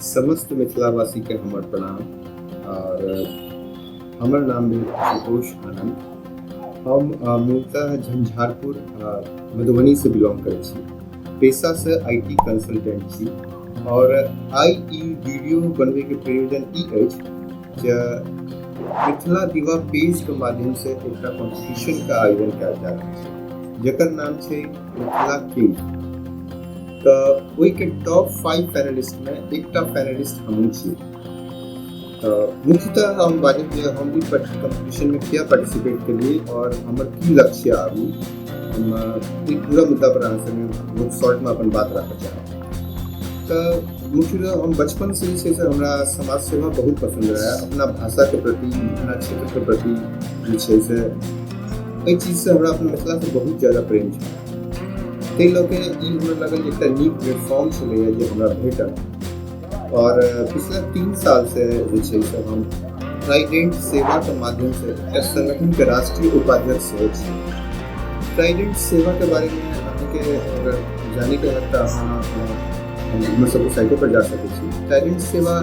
समस्त मिथिलावासीके हमर प्रणाम। और हमर नाम भेल आशुतोष आनंद। हम मूलतः झंझारपुर मधुबनी से बिलोंग करै छी। पेशा से IT consultant छी। और आइ ई वीडियो बनबैके प्रयोजन ई अछि जे मिथिला दिवा पेज के माध्यम से एकटा कॉम्पिटिशन के आयोजन कयल जा रहल छै, जकर नाम छै मिथिला किंग। तऽ ओहिके टॉप 5 फाइनलिस्ट में एकटा फाइनलिस्ट हमहूँ छी। तऽ मुख्यतः हम बाजब जे हम ई कॉम्पिटिशन में किया पार्टिसिपेट केलिए और हमर की लक्ष्य आगू। हम ई पूरा मुद्दा पर अहाँ संगे बहुत शॉर्ट में अपन बात राखऽ चाहब। तऽ मुख्यतः हम बचपन से जे छै से हमरा समाज सेवा बहुत पसंद रहै। अपना भाषा के प्रति, अपना क्षेत्र के प्रति जे छै से एहि चीज से हमरा अपन मिथिला से बहुत ज्यादा प्रेम छै। ताहि लऽ के ई हमरा लागल एकटा नीक प्लेटफॉर्म छलैए जे हमरा भेटल। और पिछला 3 साल से जे छै से हम ट्राइडेंट सेवा के माध्यम से एकटा संगठन के राष्ट्रीय उपाध्यक्ष सेहो छी। ट्राइडेंट सेवा के बारे में अहाँके अगर जानैके हैत तऽ अहाँ हमर सबके साइटो पर जा सकै छी। ट्राइडेंट सेवा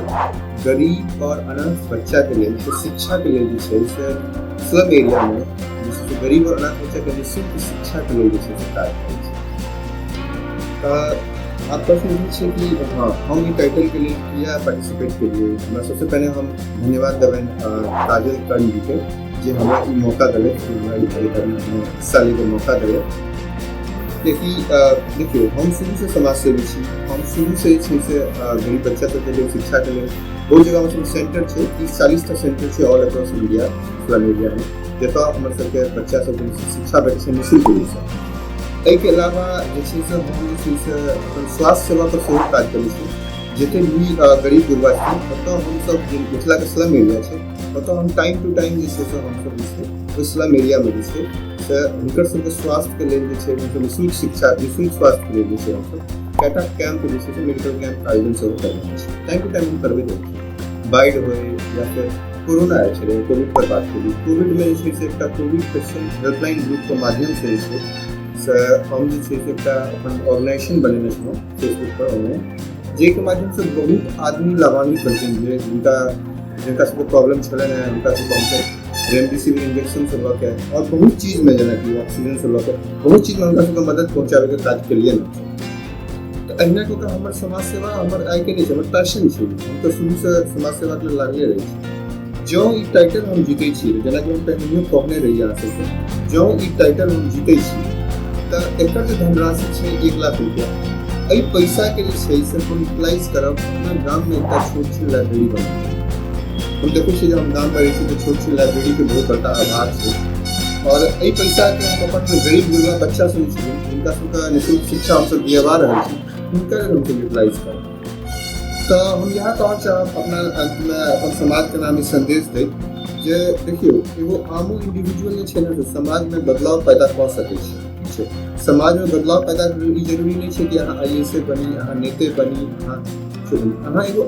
गरीब और अनाथ बच्चा के लेल शिक्षा के लेल जे छै से स्लम एरिया में जे छै से गरीब और अनाथ बच्चा के निःशुल्क शिक्षा के लेल जे छै से काज करै छै। तऽ आब प्रश्न ई छै कि हाँ, हम ई टाइटल के लेल किया पार्टिसिपेट केलिए। हमरा सबसे पहले हम धन्यवाद देबनि काजल कर्ण जी के, जे हमरा ई मौका देलथि, कि हमरा ई कार्यक्रममे हिस्सा लैके मौका देलथि। कियाकि देखियौ, हम शुरूसँ समाज सेवी छी। हम शुरूसँ जे छै से गरीब बच्चा सबके लेल शिक्षाके लेल बहुत जगह हमर सबके सेंटर छै, 30-40 टा सेंटर छै ऑल अक्रॉस इंडिया स्लम एरियामे, जतऽ हमर सबके बच्चा सबके शिक्षा भेटै छै निःशुल्क रूपसँ। एहिके अलावा जे छै से हम जे छै से अपन स्वास्थ्य सेवा पर सेहो काज करै छी। जते भी गरीब गुरबा छथिन ओतऽ हमसब जे मिथिलाके स्लम एरिया छै ओतऽ हम टाइम टू टाइम जे छै से हमसब जे छै ओहि स्लम एरियामे जे छै से हुनकर सबके स्वास्थ्यके लेल जे छै हुनकर निःशुल्क शिक्षा, निःशुल्क स्वास्थ्यके लेल जे छै हमसब कएटा कैंप जे छै से मेडिकल कैंप आयोजन सेहो करबैत छी। टाइम टू टाइम हम करबैत रहै छी। बाढ़ि होइ या फेर कोरोना आयल छलै, कोविड पर बात करी, कोविडमे जे छै से एकटा कोविड पेशेंट हेल्पलाइन ग्रुपके माध्यमसँ जे छै से हम जे छै से एकटा अपन ऑर्गेनाइजेशन बनेने छलहुँ फेसबुक पर ऑनलाइन, जाहिके माध्यमसँ बहुत आदमी लाभान्वित भेलखिन। जे जिनका सबके प्रॉब्लम छलनि हेँ हुनका सबके हमसब रेमडेसिविर इंजेक्शनसँ लऽ के और बहुत चीजमे, जेनाकि ऑक्सीजनसँ लऽ के बहुत चीजमे हुनका सबके मदद पहुँचाबैके काज केलियनि। तऽ अहिना कऽ कऽ हमर समाज सेवा हमर आइके नहि छै, हमर पैशन छै। हम तऽ शुरूसँ समाज सेवाके लेल लागले रहै छी। जँ ई टाइटल हम जीतै छी, जेनाकि हम पहिनहियो कहने रही अहाँ सबके, जँ ई टाइटल हम जीतै छी तऽ एकर जे धनराशि छै 1 लाख रुपया, एहि पैसाके जे छै से हम यूटिलाइज करब अपना गाममे एकटा छोट छिन लाइब्रेरी बनाब। हम देखै छियै जे हम गाममे रहै छी तऽ छोट छिन लाइब्रेरीके बहुत बड़का अभाव छै। और एहि पैसाके हम अपन गरीब गुरबा बच्चा सब जे छथिन जिनका सबके निःशुल्क शिक्षा हमसब दियबा रहल छी हुनका लेल हमसब यूटिलाइज करब। तऽ हम इएह कहऽ चाहब अपना अन्तमे अपन समाजके नाम ई सन्देश दैत जे देखियौ, एगो आमो इंडिविजुअल जे छै ने से समाजमे बदलाव पैदा कऽ सकै छै। ठीक छै, समाजमे बदलाव पैदा करै ई जरूरी नहि छै कि अहाँ IAS बनी, अहाँ नेते बनी, अहाँ बनी। अहाँ एगो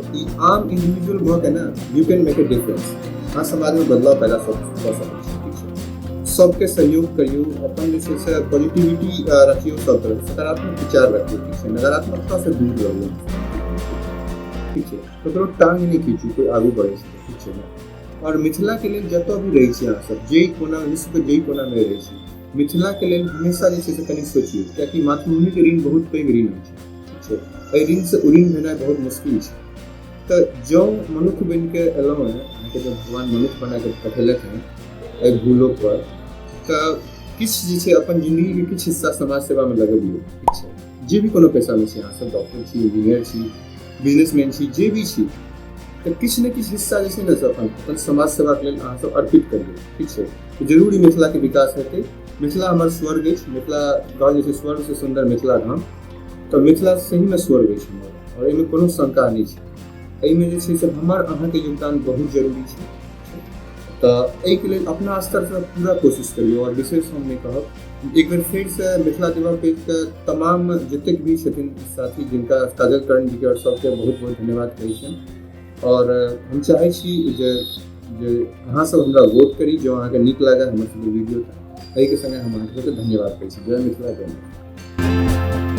आम इंडिविजुअल भऽ के ने you can make a difference. अहाँ समाजमे बदलाव पैदा कऽ सकै छी। ठीक छै, सबके सहयोग करियौ, अपन जे छै से पॉजिटिविटी रखियौ, सब तरह सकारात्मक विचार रखियौ। ठीक छै, नकारात्मकतासँ दूर रहू। ठीक छै, ककरो टांग नहि खींचू, कोइ आगू बढ़ै छै। ठीक छै ने। और मिथिलाके लेल जतऽ भी रहै छी अहाँ सब, जाहि कोना विश्वके जाहि कोनामे रहै छी, मिथिलाके लेल हमेशा जे छै से कनि सोचियौ, कियाकि मातृभूमिके ऋण बहुत पैघ ऋण होइ छै। ठीक छै, एहि ऋणसँ उऋण भेनाइ बहुत मुश्किल छै। तऽ जँ मनुख बनिके एलहुँ हेँ, अहाँके जँ भगवान मनुख बनाके पठेलथि हेँ एहि भूलोकपर, तऽ किछु जे छै अपन जिन्दगीके किछु हिस्सा समाज सेवामे लगबियौ। ठीक छै, जे भी कोनो पेशामे छी अहाँ सब, डॉक्टर छी, इंजीनियर छी, बिजनेसमैन छी, जे भी छी, तऽ किछु ने किछु हिस्सा जे छै ने से अपन अपन समाज सेवाके लेल अहाँ सब अर्पित करियौ। ठीक छै, जरूरी मिथिलाके विकास हेतै। मिथिला हमर स्वर्ग अछि। मिथिला कहल जाइ छै स्वर्गसँ सुन्दर मिथिला धाम, तऽ मिथिला सहीमे स्वर्ग अछि हमर, और एहिमे कोनो शंका नहि छै। एहिमे जे छै से हमर अहाँके योगदान बहुत जरूरी छै। तऽ एहिके लेल अपना स्तरसँ पूरा कोशिश करियौ। और विशेष हम नहि कहब, एक बेर फेरसँ मिथिला दिवा पेजके तमाम जतेक भी छथिन साथी, जिनका काजल कर्ण जीके और सबके बहुत बहुत धन्यवाद कहै छियनि। और हम चाहै छी जे जे अहाँ सब हमरा वोट करी, जँ अहाँके नीक लागल हमर सबके वीडियो, तऽ एहिके संगे हम अहाँके सबके धन्यवाद कहै छी। जय मिथिला, जय मिथिला।